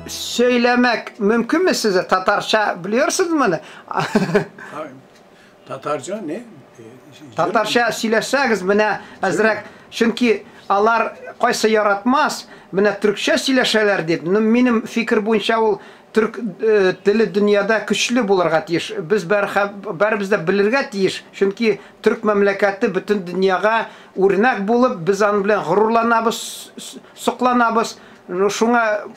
Söylemek mümkün mü size? Tatarça biliyorsunuz mu? Tatarca ne? Tatarça сөйләсәгез, менә әзрәк, чөнки алар кайсы яратмас, менә төркчә сөйләшәләр дип. Ну, минем фикер буенча ул төрк теле дөньяда көчле булырга тиеш. Без барыбыз да белергә тиеш. Чөнки төрк мәмләкәте бөтен дөньяга үрнәк булып, без аның белән горурланабыз, сокланабыз. Ну, шуңа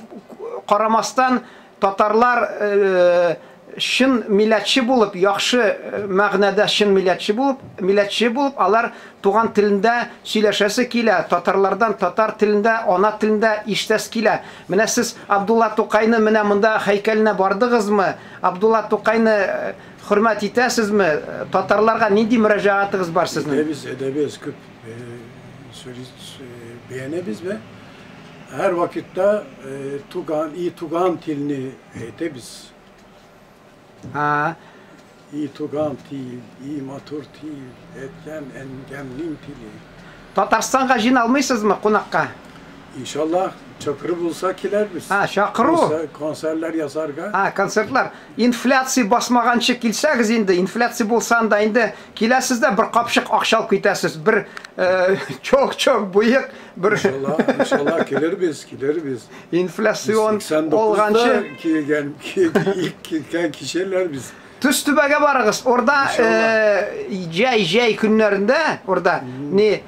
карамастан татарлар чын милләтче булып, яхшы мәгънәдә чын милләтче булып, милләтче булып, алар туган телендә сөйләшәсе килә, татарлардан татар телендә, ана телендә ишетәсе килә. Менә сез Абдулла Тукайны менә монда һәйкәленә бардыгызмы? Абдулла Тукайны хөрмәт итәсезме? Татарларга нинди мөрәҗәгатегез бар сезнең? Edebіз, edebіз күп beğenemiz ve her vakitte Tugan, iyi Tugan tilini edebiz. Ha. İyi Tugan til, iyi Matur til, etken engemnin tili. Татарстанга җыйналмыйсызмы кунакка? İnşallah çakırı bulsa kiler biz. Ha, чакыру. Konserler yazarga. Ha, концертлар. Инфляция басмаганчы килсәгез инде, инфляция булса анда инде киләсез дә бер капчык акча алып китәсез. Бер чок-чок буек бер İnşallah, inşallah gelir biz, gelir biz. Инфляцион 89'da olганчы gelgen, ilk gelen kişiler biz. Төс түбәгә барыгыз. Орда җәй-җәй көннәрендә орда не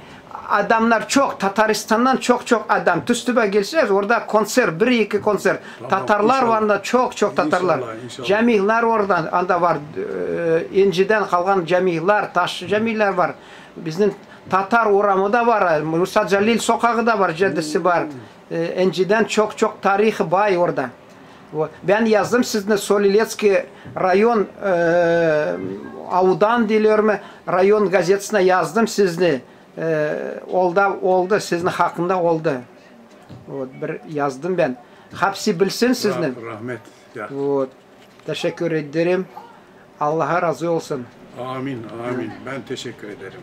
адамнар çok, Татарстаннан çok-çok adam. Төс түбә килсәгез, орда концерт, бер-ике концерт. Tamam, Татарлар inşallah. var анда çok-çok татарлар. İnşallah, inşallah. Җәмигълар орда анда бар. Инҗидән калган җәмигълар, таш җәмигълар бар. Безнең татар урамы да бар, Муса Җәлил сокагы да бар, җәдесе бар. Инҗидән çok-çok тарихы бай орда. Вот. Ben yazdım sizni Солилецкий район Аудан diyormu район газетасына yazdım sizni. Oldu, oldu, sizin hakkında oldu. Вот, bir yazdım ben. Hepsi bilsin sizni. Rahmet. Ya. Вот. Teşekkür ederim. Allah'a razı olsun. Amin, amin. Ben teşekkür ederim.